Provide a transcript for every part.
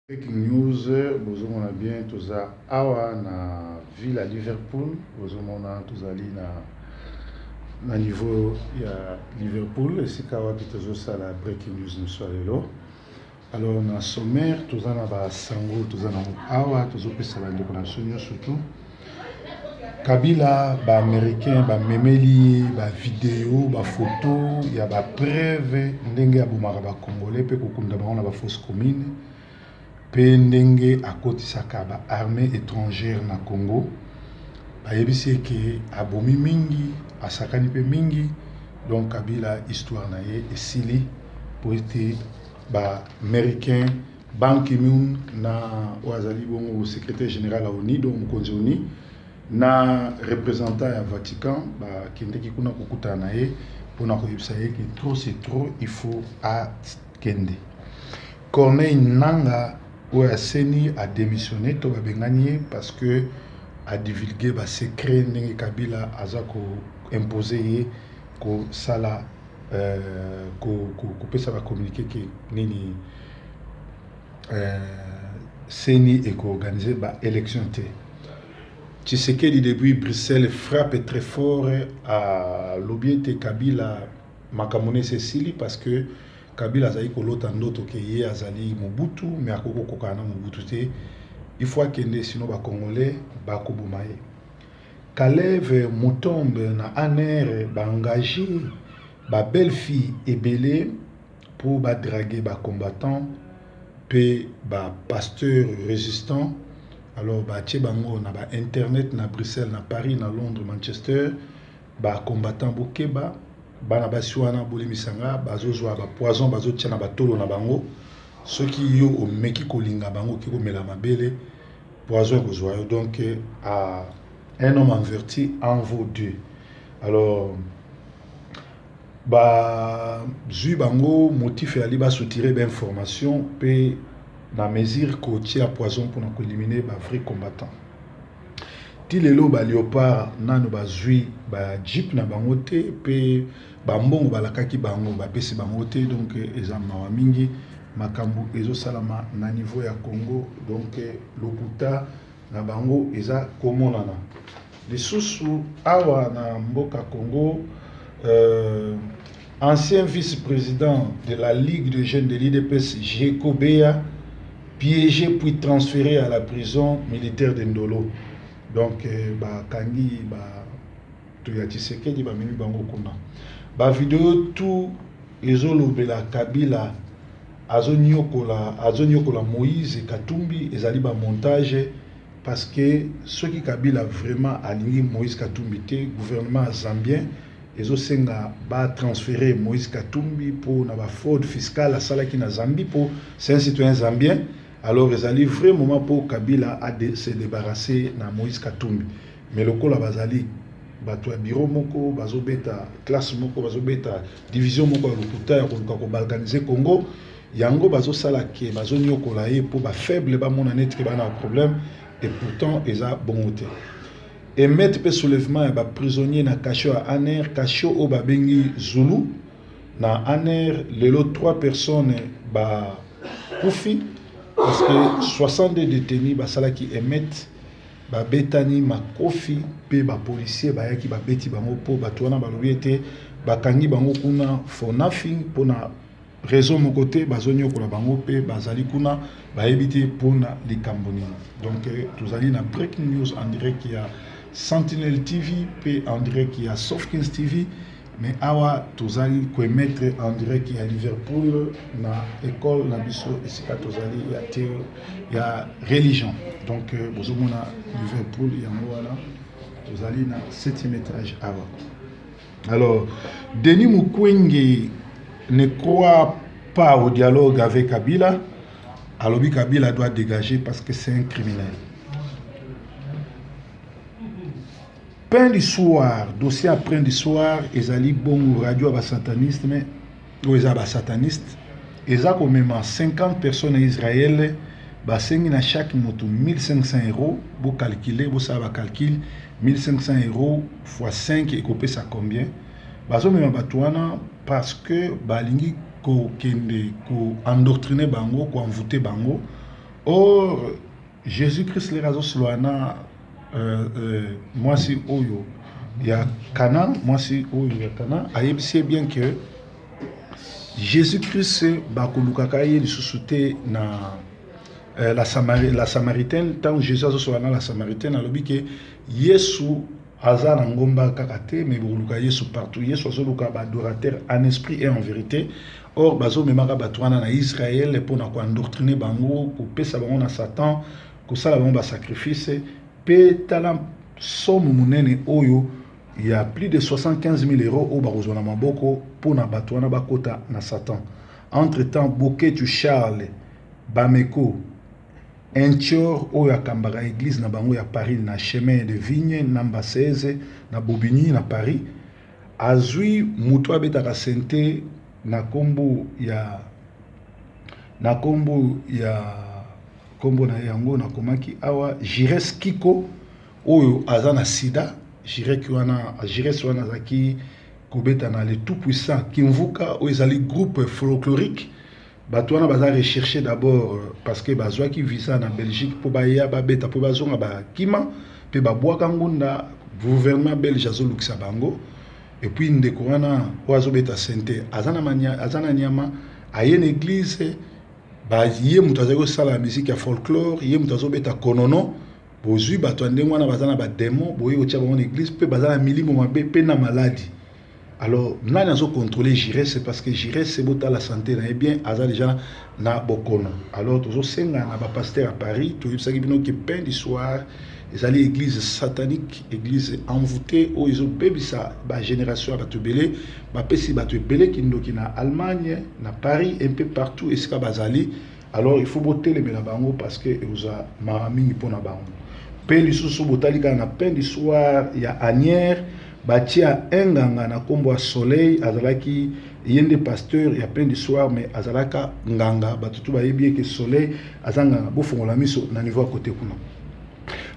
Breaking news, bozomona bien toza awa na ville ya Liverpool, bozomona tozali na niveau ya Liverpool esika wapi tozosala breaking news na biso ya lelo. Alors na sommaire toza na basango toza nango awa, tozopesa bandeko na biso nyonso tu. Kabila ba américain bamemeli ye ba video ba photo ya ba preuve ndenge abomaka ba congolais mpe kokunda bango na ba fosse commune mpe ndenge akotisaka ba armée étrangère na Congo. Bayebisi ye ke abomi mingi, asakani mpe mingi, donc Kabila histoire na ye esili po ete ba américain Ban Ki-moon na oyo azali bongo secrétaire général ya ONU, donc mokonzi ONU na représentant ya Vatican bakendeki kuna kokutana na ye mpona koyebisa ye ke trop c'est trop, il faut akende. Corneille Nangaa oyo aseni a démissionné to babengani ye parce que a divulgué ba secret ndenge Kabila aza ko imposer ye kosala kopesa ba communiqué ke nini CENI ekoorganize ba élection te. Tshisekedi depuis Bruxelles frappe très fort, alobi ete Kabila makambo nesi esili parce que Kabila azali kolota ndoto ke ye azali Mobutu mais akoki kokokana na Mobutu te, il faut akende sinon ba congolais bakoboma ye. Kalev Mutombe na ANR ba engagé ba belle fille ebele pour ba draguer ba combattants pe ba pasteurs résistants. Alors batie bango na ba internet na Bruxelles, na Paris, na Londres, Manchester. Ba combattants bokeba, bana basi wana bolimbisa nga, bazozwa ba poison bazotia na batolo na bango. Soki yo omeki kolinga bango, oki komela mabele, poison ekozwa yo. Donc à un homme en vertu en vaut deux. Alors bazwi bango motif eyali basoutirer ba information mpe na mesure kotia poison mpona koéliminer ba vrai combattant. Ti lelo ba léopard nano bazwi ba jeep na bango te mpe bambongo balakaki bango bapesi bango te. Donc eza mawa mingi makambo ezosalama na niveau ya Congo. Donc lokuta na bango eza komonana lisusu awa na mboka Congo. Ancien vice-président de la Ligue de jeunes de l'UDPS, Jekobea, piégé puis transféré à la prison militaire de Ndolo. Donc bakangi bato ya Tshisekedi, bamemi bango kuna. Ba video tout ezolobela Kabila azoniokola Moïse Katumbi ezali ba montage, parce que soki Kabila vraiment alingi Moïse Katumbi te, gouvernement zambien ezosenga batransférer Moïse Katumbi mpo na bafraude fiscale asalaki na Zambie, mpo c'est un citoyen zambien. Alors ezali vrai moment mpo Kabila a de se débarrasser na Moïse Katumbi, mais lokola bazali bato ya bureau moko, bazobeta classe moko, bazobeta division moko ya lokuta ya koluka kobalkaniser Congo, yango bazosala ke bazoniokola ye mpo bafaible bamona neti ke bana na problème, et pourtant eza bongo te. Émeute mpe soulèvement ya baprisonnier na cachot ya ANR, cachot oyo babengi Zulu na ANR. Lelo 3 personnes bakufi parce que 62 détenus basalaki émeute, babetani makofi mpe bapolisier bayaki babeti bango, mpo bato wana balobi ete bakangi bango kuna for nothing, mpona raison moko te. Bazoniokola bango mpe bazali kuna, bayebi te mpona likambo nini. Donc tozali na breaking news en direct ya Sentinelle TV mpe en direct ya Sofkins TV, mais awa tozali koémettre en direct ya Liverpool na école na biso esika tozali ya théo ya religion. Donc bozomona Liverpool yango wana, tozali na 7e étage awa. Alors Denis Mukwege ne croit pas au dialogue avec Kabila. Alobi Kabila doit dégager parce que c'est un criminel. Pain du soir, dossier ya Pain du soir ezali bongo radio ya basataniste, mais oyo eza basataniste eza komema 50 personnes ya Israel. Basengi na chaque moto 1500 euros. Bocalculer, bosala bacalcul, 1500 euros fois 5 ekopesa combien? Bazomema bato wana parce que balingi kokende koendoctriner bango, koenvoûter bango. Or Jésus Christ lere azosolola na mwasi oyo ya Kana, mwasi oyo ya Kana ayebisi ye bien que Jésus Christ bakolukaka ye lisusu te na la Samaritaine. Ntango Jésus azosolola na la Samaritaine, alobi ke Yesu aza na ngomba kaka te, mais bokoluka Yesu partout. Yesu azoluka baadorateur en esprit et en vérité. Or bazomemaka bato wana na Israel mpona koendoctriner bango, kopesa bango na Satan, kosala bango basacrifice. Mpe tala somme monene oyo ya plus de 75 000 euros oyo bakozwa na maboko mpona bato wana bakota na Satan. Entre temps, Boketu Charles Bameko Intior oyo akambaka église na bango ya Paris na Chemin de Vigne namba 16 na Bobigny na Paris, azwi moto abetaka synthé na nkombo ya nkombo na ye yango nakomaki awa, Jires Kiko, oyo aza na sida. Jirek wana, Jires wana azalaki kobeta na Le Tout Puissant Kimvuka, oyo ezali groupe folklorique. Bato wana baza recherché d'abord parce que bazwaki visa na Belgique mpo baya babeta, mpo bazonga bakima mpe babwaka ngunda. Gouvernement belge azolukisa bango. Et puis ndeko wana oyo azobeta synthé aza na nyama, aye na église. Ye moto azali kosala musique ya folklore, ye moto azobeta konono. Bozwi bato ya ndenge wana, baza na badémon, boye kotia bango na église mpe baza na milimo mabe mpe na maladi. Alors nani azocontrôle Jires? C'est parce que Jires, botala santé na ye bien, aza déjà na bokono. Alors tozosenga na bapasteur ya Paris, toyebisaki bino ke Pain du Soir ezali église satanique, église envoûté oyo ezobebisa bagénération ya bato ebele. Bapesi bato ebele kindoki na Allemagne, na Paris, un peu partout esika bazali. Alors il faut botelemela bango parce que ekozwa mawa mingi mpona bango. Mpe lisusu botali kaka na Pain du Soir ya Anière, batia nganga na nkombo ya Soleil. Azalaki ye nde pasteur ya Pain du Soir, mais azalaka nganga. Bato tu bayebi eke Soleil aza nganga. Bofongola miso na niveau ya kote kuna.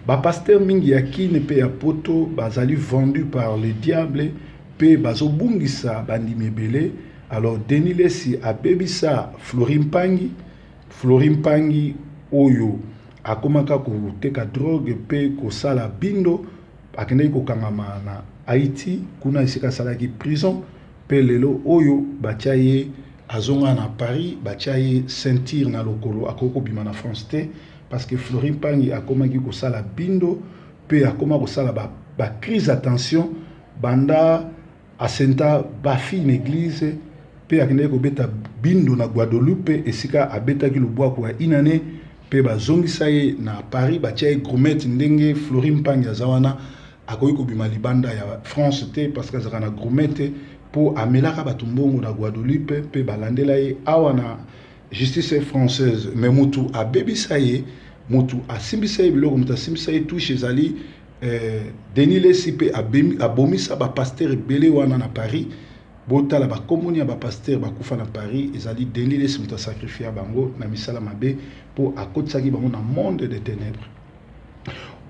Bapasteur mingi ya Kine mpe ya Poto bazali vendu par le diable mpe bazobungisa bandimi ebele. Alors Denis Lesi abebisa Flori Mpangi. Flori Mpangi oyo akomaka koteka drogue mpe kosala bindo, akendaki kokangama na Haïti kuna esika asalaki prison. Mpe lelo oyo batia ye, azonga na Paris, batia ye ceinture na lokolo, akoki kobima na France te parce que Flori Mpangi akomaki kosala bindo mpe akoma kosala bacrise ba attention banda asenta bafille na église. Mpe akendaki kobeta bindo na Guadeloupe esika abetaki lobwaku ya inane, mpe bazongisa ye na Paris, batia ye gourmette. Ndenge Flori Mpangi aza wana, akoki kobima libanda ya France te parce que azalaka na gourmette mpo amelaka bato mbongo na Guadeloupe. Mpe balandela ye awa na justice française, mais mutu abebisa ye, mutu asimbisa ye biloko, mutu asimbisa ye touche ezali Denis Lesi. Mpe abomisa bapasteur ebele wana na Paris. Botala bakomoni ya bapasteur bakufa na Paris, ezali Denis Lesi moto asacrifier bango na misala mabe mpo akotisaki bango na monde de ténèbres.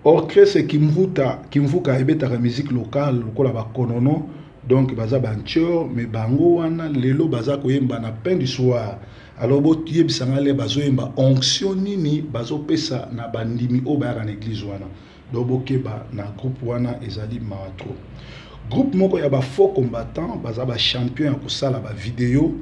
Orchestre Kimvuta Kimvuka ebetaka musique locale lokola bakonono, donc baza bantior, mais bango wana lelo baza koyemba na Pain du Soir. Alors boyebisanga le bazoyemba onction nini bazopesa na bandimi oyo bayaka na église wana? Donc bokeba na groupe wana, ezali mawa trop. Groupe moko ya bafaux combattant, baza bachampion ya kosala bavideo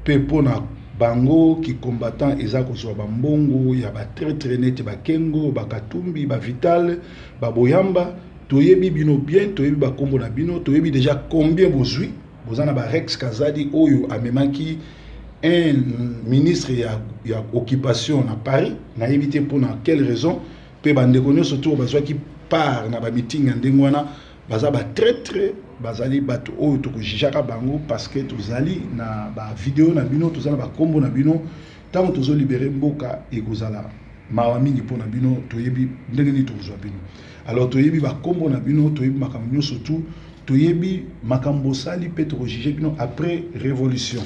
mpe mpona bango kicombattant eza kozwa bambongo ya batraître neti Bakengo, Bakatumbi, Bavital, Baboyamba. Toyebi bino bien, toyebi bakombo na bino, toyebi déjà combien bozwi. Boza na barex Kazadi oyo amemaki un ministre ya occupation na Paris, nayebi te mpona quelle raison. Mpe bandeko nyonso to bazwaki part na bameeting ya ndenge wana baza batraître, bazali bato oyo tokojugeaka bango parce que tozali na bavideo na bino, toza na bakombo na bino. Ntango tozolibérer mboka, ekozala mawa mingi mpona bino. Toyebi ndenge nini tokozwa bino. Alors toyebi bakombo na bino, toyebi makambo nyonso tu, toyebi makambo osali mpe tokojuger bino après révolution.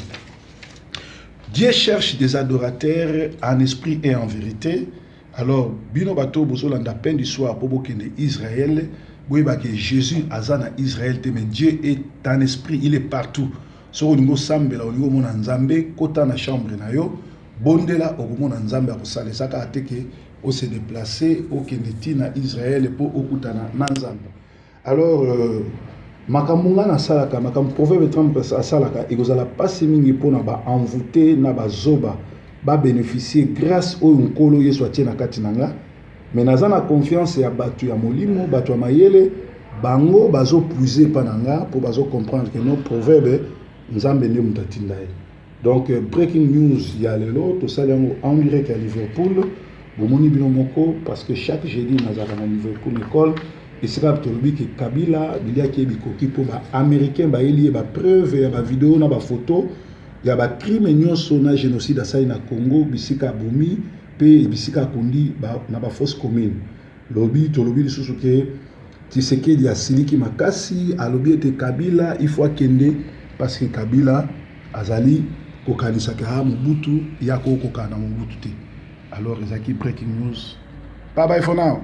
Dieu cherche des adorateurs en esprit et en vérité. Alors bino bato bozolanda Pain du Soir mpo bokende Israël, boyebake Jésus aza na Israël te, mais Dieu est en esprit, il est partout. Soki olingi osambela, olingi omona Nzambe, kota na chambre na yo. Bondela, okomona Nzambe akosala. Eza kaka te ke ose déplacer, okende ntina Israel mpo okutana na Nzambe. Alors makambo nga nasalaka, makambo Proverbe Trump asalaka, ekozala mpasi mingi mpona baenvoûté na bazoba babénéficie grâce oyo Nkolo Yesu atie na kati na nga. Mais naza na confiance ya bato ya molimo, bato ya mayele, bango bazopuiser epa na nga mpo bazocomprendre ke no, Proverbe, Nzambe nde moto atinda ye. Donc breaking news ya lelo, tosali yango en direct ya Liverpool. Bomoni bino moko, parce que chaque jeudi nazalaka na Liverpool école, esika tolobi ke Kabila biliaki ye bikoki mpo baaméricain bayeli ye bapreuve ya bavideo na bafoto ya bacrime nyonso na génocide asali na Congo, bisika abomi mpe bisika akundi na bafosse commune. Lobi tolobi lisusu ke Tshisekedi asiliki makasi, alobi ete Kabila il faut akende, parce que Kabila azali kokanisaka ya Mobutu, ya kokokana na Mobutu te. Alors ezalaki breaking news. Bye bye for now.